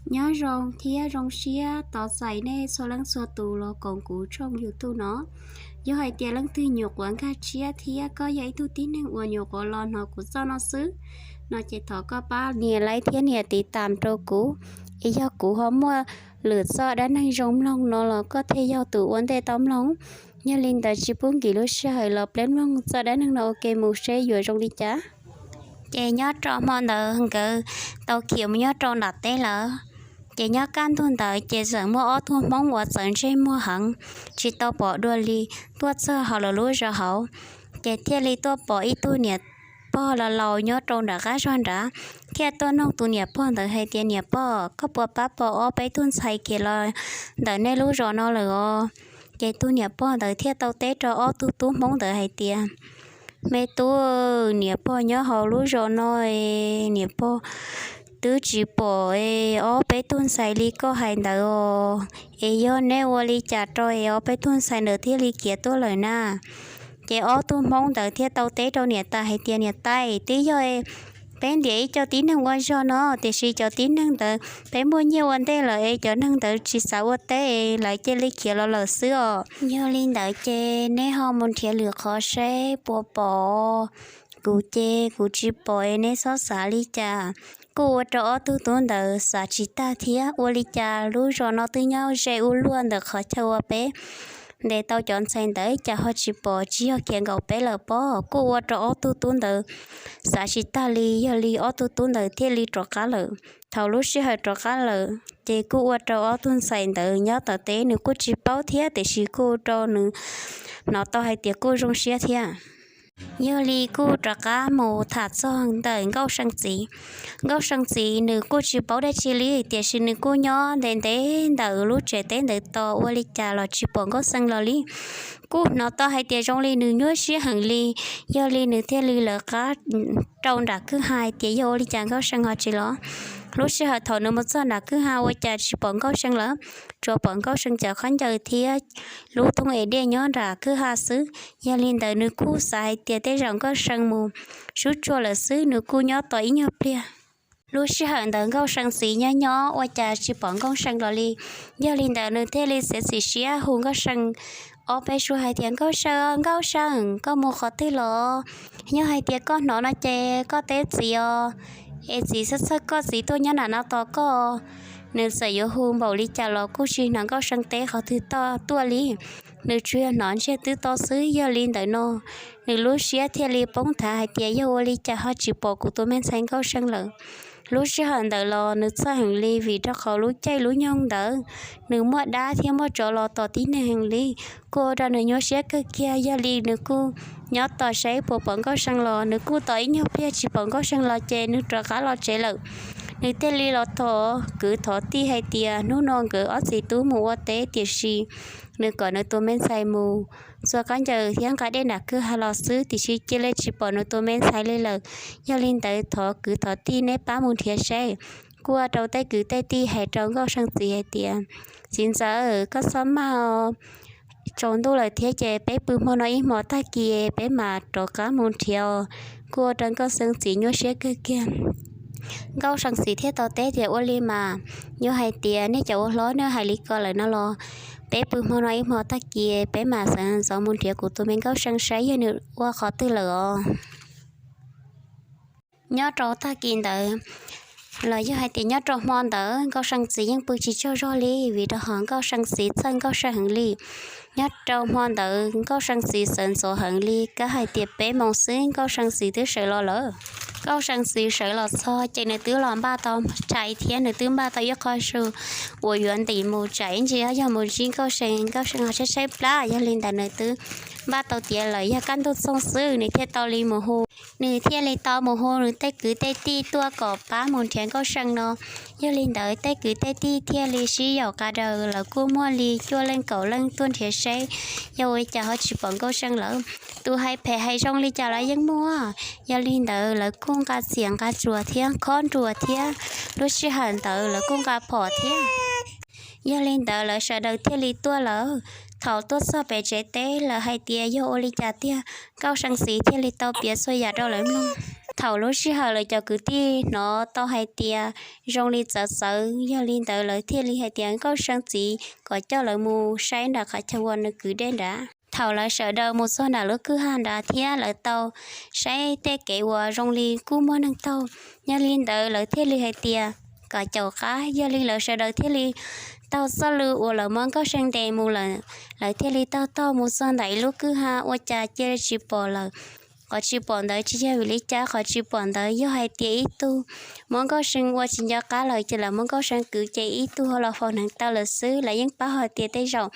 Nyob zoo thiab zoo siab tos txais nej txhua leej txhua tus los koom kuv tshooj YouTube no. Yog hais tias leej twg nyuam qhuav nkag tshiab thiab koj yog ib tug tib neeg uas nyuam qhuav los hnov kuv txoj no xwb no ces thov koj pab nias like thiab nias tiv tam rau kuv, es yog kuv ho muaj lwm txoj dab neeg zoo mloog no los koj thiaj yog tus ua ntej tau mloog. Yog li ntawd tsis pub nkim lub sij hawm los peb mloog txoj dab neeg no ua ke mus seb yuav zoo li cas. Ces nyob rau hmo ntawd nkawd tau khiav mus nyob rau nram teb lawm. Ces nyob kaj ntug ntawd ces txawm muaj ob tug Hmoob uas txawv ntsej muag heev, tsis tau pom dua li, tuaj txog hauv lawv lub zos hauv. Ces thiaj li tuaj pom ib tug niam pog laus laus nyob rau nram qab zog nrad, thiaj tuaj nug tus niam pog ntawd hais tias, Niam pog, koj puas pab pom ob peb tug ntxhais khiav los ntawm nej lub zos no lawm os? Ces tus niam pog ntawd thiaj tau teb rau ob tug tub Hmoob ntawd hais tias, Me tub, niam pog nyob hauv lub zos no, niam pog twb tsis pom ob peb tug ntxhais li koj hais ntawd os. Es yog neb ua li cas rau es ob peb tug ntxhais ntawd thiaj li khiav tuaj lawm na? Ces ob tug Hmoob ntawd thiaj tau teb rau niam tais hais tias, Niam tais, twb yog peb ntiav ib co tib neeg ua zog no, tiam sis cov tib neeg ntawd peb muaj nyiaj ua ntej lawm es cov neeg ntawd tsis xav ua teb, lawv cia li khiav los lawm xwb os. Yog li ntawd ces neb ho mus nrhiav lwm qhov seb puas pom. Kuv ces kuv tsis pom es neb txhob xav li cas. Kuj ua rau ob tug tub ntawd xav tsis tag thiab, ua li cas lub zos no twb nyob ze ua luaj ntawm qhov chaw uas peb ntes tau cov ntxhais ntawd cas ho tsis pom, tsis yog khiav nkaum peb lawm pob. Kuj ua rau ob tug tub ntawd xav tsis tag li, yog li ob tug tub ntawd thiaj li rov qab lawm. Thaum lub sij hawm rov qab lawm ces kuj ua rau ob tug ntxhais ntawd nyob tom teb nws kuj tsis paub thiab, tiam sis kuj ua rau nws hnov tau hais tias kuj zoo siab thiab. Yog li kuj rov qab mus tham txog ntawm Nkauj See txiv. Nkauj See txiv nws kuj tsis paub dab tsi li, tiam sis nws kuj nyob ntev ntev ntawm lub tsev teb ntawd tos ua li cas los tsis pom Nkauj See los li. Kuj hnov tau hais tias zoo li nws nyuaj siab heev li, yog li nws thiaj li lawv qab rau nram kwj ha hais tias yog ua li cas Nkauj See ho tsis los. Lub sij hawm thaum nws mus txog nram kwj ha ua cas tsis pom Nkauj See lawm, tsuas pom Nkauj See cov khaub ncaws thiab lub thooj es dej nyob nram kwj ha xwb. Yog li ntawd nws kuj xav hais tias tej zaum Nkauj See mus sub tsuag lawm xwb, nws kuj nyob tos ib nyuag pliag. Lub sij hawm ntawd Nkauj See txiv nyob nyob ua cas tsis pom Nkauj See los li. Yog li ntawd nws thiaj li txiav txim siab hu Nkauj See ob peb suab hais tias, Nkauj See, Nkauj See, koj mus qhov twg los? Yog hais tias koj hnov no ces koj teb txiv os, es txiv txhawj txhawj koj, txiv tuaj nyob nram no tos koj. Nws txawm yuav hu npaum li cas los kuj tsis hnov Nkauj See teb qhov twg tuaj li. Nws tsuas yog hnov ntsiag twb to xwb. Yog li ntawd no nws lub siab thiaj li poob thav hais tias yog ua li cas ho tsis pom kuv tus me ntxhais Nkauj See lawm. Lub sij hawm ntawd los nws txhawj heev li vim rau qhov lub caij lub nyoog ntawd nws muaj dab thiab muaj tsov los tom tib neeg heev li, kuj ua rau nws nyuaj siab kawg kiag. Yog li nws kuj nyob tos saib puas pom Nkauj See los, nws kuj tos ib nyuag pliag tsis pom Nkauj See los ces nws rov qab los tsev lawm. Nws thiaj li los thov kwv thov tij hais tias hnub no nkawd ob txiv tub mus ua teb, tiam sis nws kom nws tus me ntxhais mus txua khaub ncaws thiab nqa dej nram kwj ha los xwb, tiam sis cia li tsis pom nws tus me ntxhais li lawm. Yog li ntawd thov kwv thov tij neb pab mus nrhiav seb. Kuj ua rau tej kwv tej tij hais rau Nkauj See txiv hais tias, Txiv ntxawm, koj txhob maj os, tsaus ntuj lawm thiab ces peb pw hmo no ib hmos, tag kis peb mam rov qab mus nrhiav. Kuj ua rau Nkauj See txiv nyuaj siab kawg kiag. Nkauj See txiv thiaj tau teb tias, Ua li mas, yog hais tias nej cov ua hlob nej hais li ko lawm no los, peb pw hmo no ib hmos, tag kis peb mam sawv ntxov mus nrhiav kuv tus me Nkauj See saib yog nws ua qhov twg lawm os. Nyob rau tag kis ntawd los yog hais tias nyob rau hmo ntawd Nkauj See txiv yeej pw tsis tsaug zog li, vim rau qhov Nkauj See txiv txhawj Nkauj See heev li. Nyob rau hmo ntawd Nkauj See txiv sawv ntxov heev li, kab hais tias peb moos xwb Nkauj See txiv twb sawv los lawm. Nkauj See txiv sawv los txog ces nws twb los npaj tau rais thiab nws twb npaj tau ib qho su uas yuav ntim mus tsam ib ntsis yog mus ntsib Nkauj See, Nkauj See ho tshaib tshaib plab. Yog li ntawd nws twb npaj tau tiav lawm, yog kaj ntug txoog xwb nws thiaj tau li mus hu. Nws thiaj li tau mus hu nws tej kwv tej tij tuaj kom pab mus nrhiav Nkauj See no. Yog li ntawd tej kwv tej tij thiaj li sib yaum qas daws, lawv kuj muaj li cuaj leej kaum leej tuaj nrhiav seb yog ua li cas ho tsis pom Nkauj See lawm. Tus hais phem hais zoo li cas los yeej muaj. Yog li ntawd lawv kuj nqa txiam nqa tsuas thiab khob nruas thiab, lub sij hawm ntawd lawv kuj nqa phom thiab. Yog li ntawd lawv sawv daws thiaj li tuaj lawm. Thaum tuaj txog pem tsev teb lawv hais tias yog ua li cas tiag, Nkauj See txiv thiaj li tau piav txhua yam rau lawv mloog. Thaum lub sij hawm lawv cov kwv tij hnov tau hais tias zoo li txawv txawv, yog li ntawd lawv thiaj li hais tias Nkauj See txiv kom coj lawv mus saib nram qhov chaw uas nws kwv dej nrad. Thaum lawv sawv daws mus txog nram lub kwj ha nrad thiab lawv tau saib tej kev uas zoo li kuj muaj neeg taug, yog li ntawd lawv thiaj li hais tias kom caum qab. Yog li lawv sawv daws thiaj li taug txoj lw uas lawv muab Nkauj See ntes mus lawm, lawv thiaj li taug taug mus txog ntawm ib lub kwj ha ua cas cia li tsis pom lawm. Qhov tsis pom ntawd tsis yog vim li cas, qhov tsis pom ntawd yog hais tias ib tug muab Nkauj See ua tsis nco qab lawm ces lawv muab Nkauj See kwv ces ib tug ho los faus hneev taw lawm xwb. Lawv yeej paub hais tias tej zaum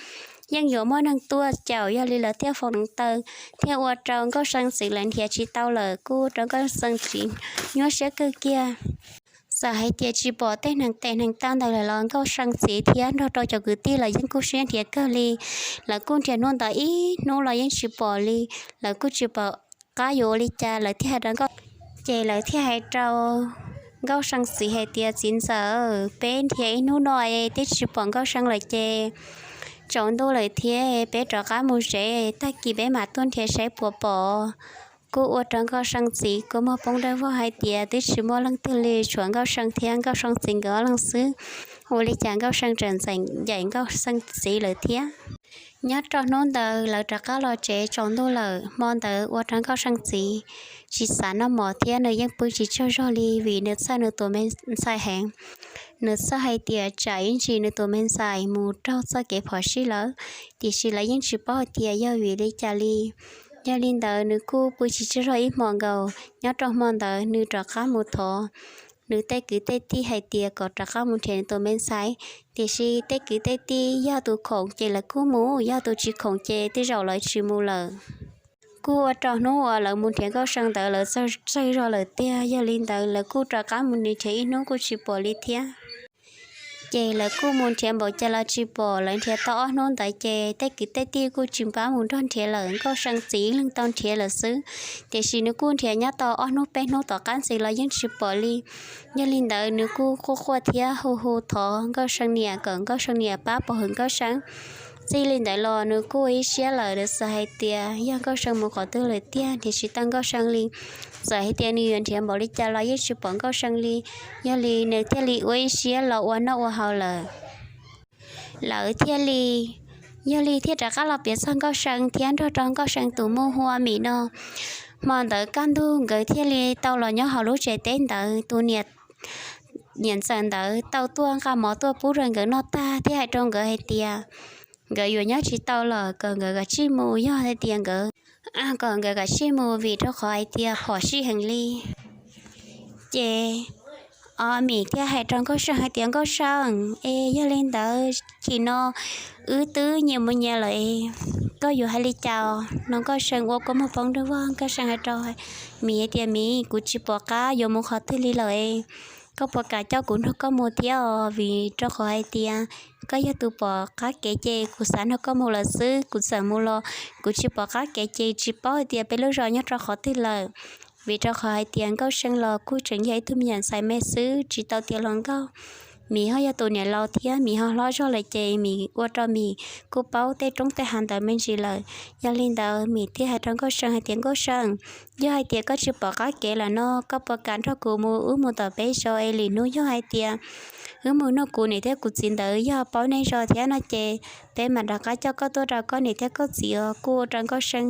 yeej yuav muaj neeg tuaj caum, yog li lawv thiaj faus hneev taw, thiaj ua rau Nkauj See txiv lawv nrhiav tsis tau lawm, kuj ua rau Nkauj See txiv nyuaj siab kawg kiag. Txawm hais tias tsis pom tej hneev tes hneev taw ntawd lawm los Nkauj See txiv thiab nrog rau cov kwv tij lawv yeej kuj siab nrhiav kawg li. Lawv kuj nrhiav hnub ntawd ib hnub los yeej tsis pom li, lawv kuj tsis pom qab yuav ua li cas, lawv thiaj hais rau Nkauj, ces lawv thiaj hais rau Nkauj See txiv hais tias, Txiv ntxawm, peb nrhiav ib hnub no es twb tsis pom Nkauj See lawm ces tsaus ntuj lawm thiab, peb rov qab mus tsev, tag kis peb mam tuaj nrhiav saib puas pom. Kuj ua rau Nkauj See txiv kua muag poob dawb vog hais tias twb tsis muaj leej twg li, tshuav Nkauj See thiab Nkauj See txiv nkawd ob leeg xwb. Ua li cas Nkauj See tseem ntxeem ncaim Nkauj See txiv lawm thiab. Nyob rau hnub ntawd lawv rov qab los tsev tsaus ntuj lawm, hmo ntawd ua rau Nkauj See txiv tsis xav noj mov thiab nws yeej pw tsis tsaug zog li vim nws txhawj nws tus me ntxhais heev. Nws txhawj hais tias tsam ib ntsis nws tus me ntxhais mus raug txoj kev phom sij lawm, tiam sis lawv yeej tsis paub hais tias yog vim li cas li. Yog li ntawd nws kuj pw tsis tsaug zog ib hmo nkaus. Nyob rau hmo ntawd nws rov qab mus thov nws tej kwv tej tij hais tias kom rov qab mus nrhiav nws tus me ntxhais, tiam sis tej kwv tej tij yog tus khoom ces lawv kuj mus, yog tus tsis khoom ces tej zaum lawv tsis mus lawm. Kuj ua rau hnub uas lawv mus nrhiav Nkauj See ntawd lawv txawj zog lawm tiag, yog li ntawd lawv kuj rov qab mus nrhiav ib hnub kuj tsis pom li thiab. Ces lawv kuj mus nrhiav npaum cas los tsis pom, lawv nrhiav tau ob hnub ntawd ces tej kwv tej tij kuj tsis npab mus nrog nrhiav lawm, Nkauj See txiv ib leeg tau nrhiav lawm xwb. Tiam sis nws kuj nrhiav nyob tau ob hnub peb hnub tom qab ntxiv los yeej tsis pom li. Yog li ntawd nws kuj quaj quaj thiab hu hu thov Nkauj See niam kom Nkauj See niam pab pov hwm Nkauj See. Txij li ntawd los nws kuj ua ib siab lawm, nws xav hais tias yog Nkauj See mus qhov twg lawm tiag, nrhiav tsis tau Nkauj See li. Txawm hais tias nws yuav nrhiav npaum li cas los yeej tsis pom Nkauj See li. Yog li nws thiaj li ua ib siab los ua noj ua haus lawm. Lawv thiaj li, yog li thiaj rov qab los piav txog Nkauj See thiab nrog rau Nkauj See tus muam hu ua Mim no. Hmo ntawd kaj ntug nkawd thiaj li tau los nyob hauv lub tsev teb ntawd. Tus niam, niam ntxawm ntawd tau tuaj nqa mov tuaj pub rau nkawd noj tag thiab hais rau nkawd hais tias nkawd yuav nyob tsis tau lawm, kom nkawd kav tsij mus, yog hais tias nkawd, kom nkawd kav tsij mus vim rau qhov hais tias phom sij heev li. Ces Mim thiaj hais rau Nkauj See hais tias, Nkauj See, es yog li ntawd chim no wb twb nyias mus nyias lawm es koj yuav hais li cas no? Nkauj See ua kua muag poob dawb vog, Nkauj See hais rau Mim hais tias, Mim, kuv tsis pom qab yuav mus qhov twg li lawm es koj puas kam coj kuv nrog koj mus thiab os? Vim rau qhov hais tias koj yog tus pom qab kev ces kuv xav nrog koj mus lawm xwb. Kuv txawm mus los kuv tsis pom qab kev ces tsis paub hais tias peb lub zos nyob rau qhov twg lawm. Vim rau qhov hais tias Nkauj See los kuj tseem yog ib tug me nyuam ntxhais me xwb, tsis tau tiav hluas nkauj. Mim ho yog tus niam laus thiab Mim ho hlob zog lawm ces Mim ua rau Mim kuj paub tej roob tej hav ntawd me ntsis lawm. Yog li ntawd Mim thiaj hais rau Nkauj See hais tias, Nkauj See, yog hais tias koj tsis pom qab kev lawm no, koj puas kam nrog kuv mus, wb mus tom peb zos es lwm hnub yog hais tias wb mus nrog kuv niam thiab kuv txiv ntawd yog paub nej zos thiab no ces peb mam rov qab coj koj tuaj rau koj niam thiab koj txiv os. Kuj ua rau Nkauj See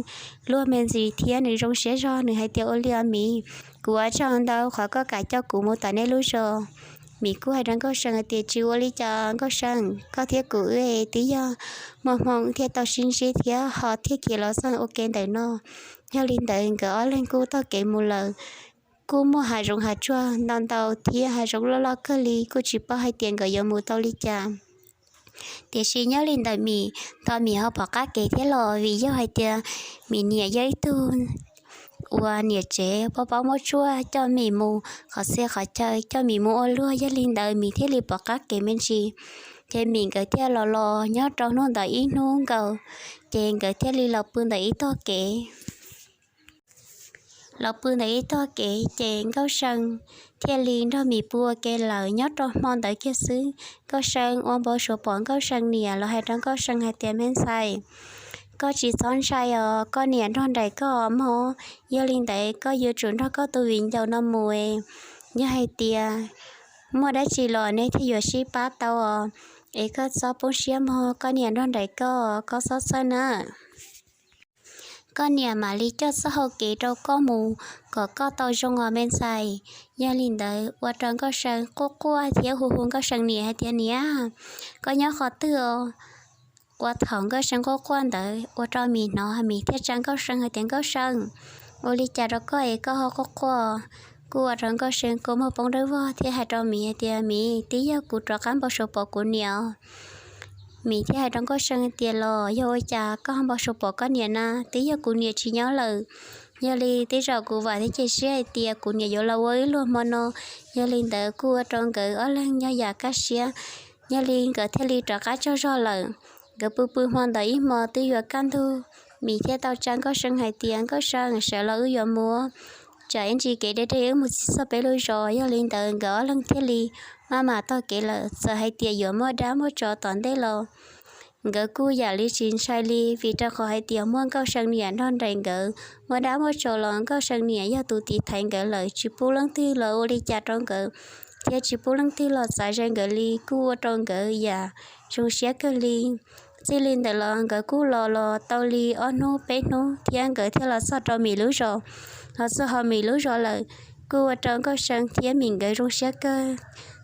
luag me ntsis thiab nws zoo siab zog, nws hais tias, Ua li os Mim, kuv ua tsaug ntau qhov koj kam coj kuv mus tom nej lub zos. Mim kuj hais rau Nkauj See hais tias, Tsis ua li cas Nkauj See, koj thiab kuv wb twb yog muaj hmoo thiaj tau sib ntsib thiab ho thiaj khiav los txog ua ke ntawm no. Yog li ntawd nkawd ob leeg kuj taug kev mus lawm. Kuj muaj hav zoov hav tsuag ntau ntau thiab hav zoov loj loj kawg li, kuj tsis paub hais tias nkawd yuav mus tau li cas. Tiam sis nyob li ntawm Mim, thaum Mim ho pom qab kev thiab los vim yog hais tias Mim niam yog ib tug uas niam tsev paub paub muab tsuaj, coj Mim mus qhov txhia qhov chaw, coj Mim mus ua luag, yog li ntawd Mim thiaj li pom qab kev me ntsis. Ces Mim nkawd thiaj los los nyob rau hnub ntawd ib hnub nkaus, ces nkawd thiaj li los pw ntawm ib tog kev. Los pw ntawm ib tog kev ces Nkauj See thiaj li nrog Mim pw ua ke lawm. Nyob rau hmo ntawd kiag xwb, Nkauj See ua npau suav pom Nkauj See niam los hais rau Nkauj See hais tias, Me ntxhais, Koj tsis txhob ntshai os, koj niam nrog nraim koj mog. Yog li ntawd koj yuav tsum nrog koj tus viv ncaus no mus. Yog hais tias muaj dab tsi los neb thiaj yuav sib pab tau os. Es koj txhob poob siab mog, koj niam nrog nraim koj, koj txhob txhawj na. Koj niam mam li coj txoj hau kev rau koj mus kom koj tau zoo os me ntxhais. Yog li ntawd ua rau Nkauj See quaj quaj thiab hu hu Nkauj See niam hais tias, Niam, koj nyob qhov twg os? Ua thaum Nkauj See quaj quaj ntawd ua rau Mim hnov, Mim thiaj tsa Nkauj See hais tias, Nkauj See, ua li cas rau koj es koj ho quaj quaj? Kuj ua rau Nkauj See kua muag poob dawb vog thiab hais rau Mim hais tias, Mim, twb yog kuv rov qab npau suav pom kuv niam. Mim thiaj hais rau Nkauj See tias, Los yog ua cas koj ho npau suav pom koj niam na? Twb yog kuv niam tsis nyob lawm. Yog li tej zaum kuv vam thiab cia siab hais tias kuv niam yuav los ua wb luag hmo no. Yog li ntawd kuj ua rau nkawd ob leeg nyob yam kaj siab. Yog li nkawd thiaj li rov qab tsaug zog lawm. Nkawd pw pw hmo ntawd ib hmo twb yuav kaj ntug, Mim thiaj tau tsa Nkauj See hais tias, Nkauj See, sawv los wb yuav mus, tsam ib ntsis kev deb deb wb mus txog peb lub zos. Yog li ntawd nkawd ob leeg thiaj li maj mam taug kev lawm. Txawm hais tias yuav muaj dab muaj tsov tom ntej los nkawd kuj yam li tsis ntshai li, vim rau qhov hais tias muaj Nkauj See niam nrog nraim nkawd. Muaj dab muaj tsov los Nkauj See niam yog tus tiv thaiv nkawd lawm, tsis pub leej twg los ua li cas rau nkawd, thiab tsis pub leej twg los txav ze nkawd li, kuj ua rau nkawd yam zoo siab kawg li. Txij li ntawd los nkawd kuj los los tau li ob hnub peb hnub thiab nkawd thiaj los txog rau Mim lub zos. Los txog hauv Mim lub zos lawm, kuj ua rau Nkauj See thiab Mim nkawd zoo siab kawg.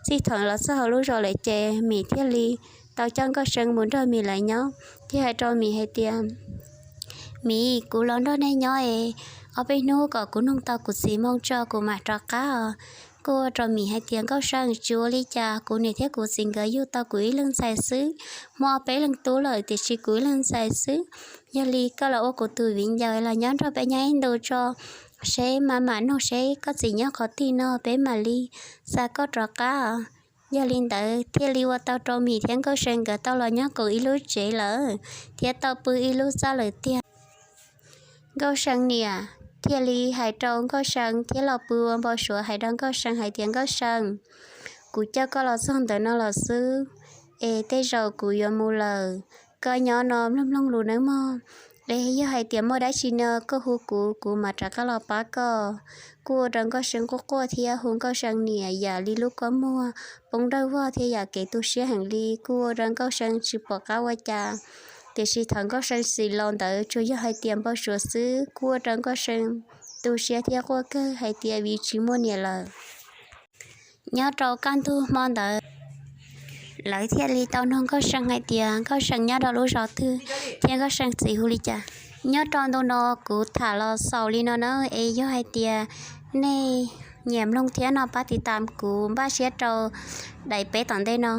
Txij thaum los txog hauv lub zos lawm ces Mim thiaj li tau coj Nkauj See mus nrog Mim lawv nyob, thiab hais rau Mim hais tias, Mim, kuv los nrog nej nyob es ob peb hnub kom kuv nug tau kuv txiv moo tso kuv mam rov qab os. Kuj ua rau Mim hais tias, Nkauj See, tsis ua li cas, kuv niam thiab kuv txiv nkawd yug tau kuv ib leeg ntxhais xwb. Muaj ob peb leeg tub lawm tiam sis kuv ib leeg ntxhais xwb. Yog li koj los ua kuv tus viv ncaus los nyob nrog peb nyob ib ntus tso, seb mam mam nug seb koj txiv nyob qhov twg no peb mam li xa koj rov qab. Yog li ntawd thiaj li ua tau rau Mim thiab Nkauj See nkawd tau los nyob koom ib lub tsev lawm, thiab tau pw ib lub txaj lawm tiag. Nkauj See niam thiaj li hais rau Nkauj See thiab los pw ua npau suav hais rau Nkauj See hais tias, Nkauj See, kuv coj koj los txog ntawm no los xwb, es tej zaum kuv yuav mus lawm. Koj nyob no mloog mloog lus nawb mog. Es yog hais tias muaj dab tsi no koj hu kuv, kuv mam rov qab los pab koj. Kuj ua rau Nkauj See quaj quaj thiab hu Nkauj See niam yam li lub kua muag poob dawb vog thiab yam kev tu siab heev li. Kuj ua rau Nkauj See tsis pom qab ua cas. Tiam sis thaum Nkauj See txim los ntawd tsuas yog hais tias npau suav xwb, kuj ua rau Nkauj See tu siab thiab quaj kawg hais tias vim tsis muaj niam lawm. Nyob rau kaj ntug hmo ntawd, lawv thiaj li tau nug Nkauj See hais tias Nkauj See nyob rau lub zos twg thiab Nkauj See txiv hu li cas. Nyob rau ntu no kuv tham los xaus li no na, es yog hais tias nej nyiam mloog thiab no pab tiv tas kuv npaj siab rau daim peb tom ntej no.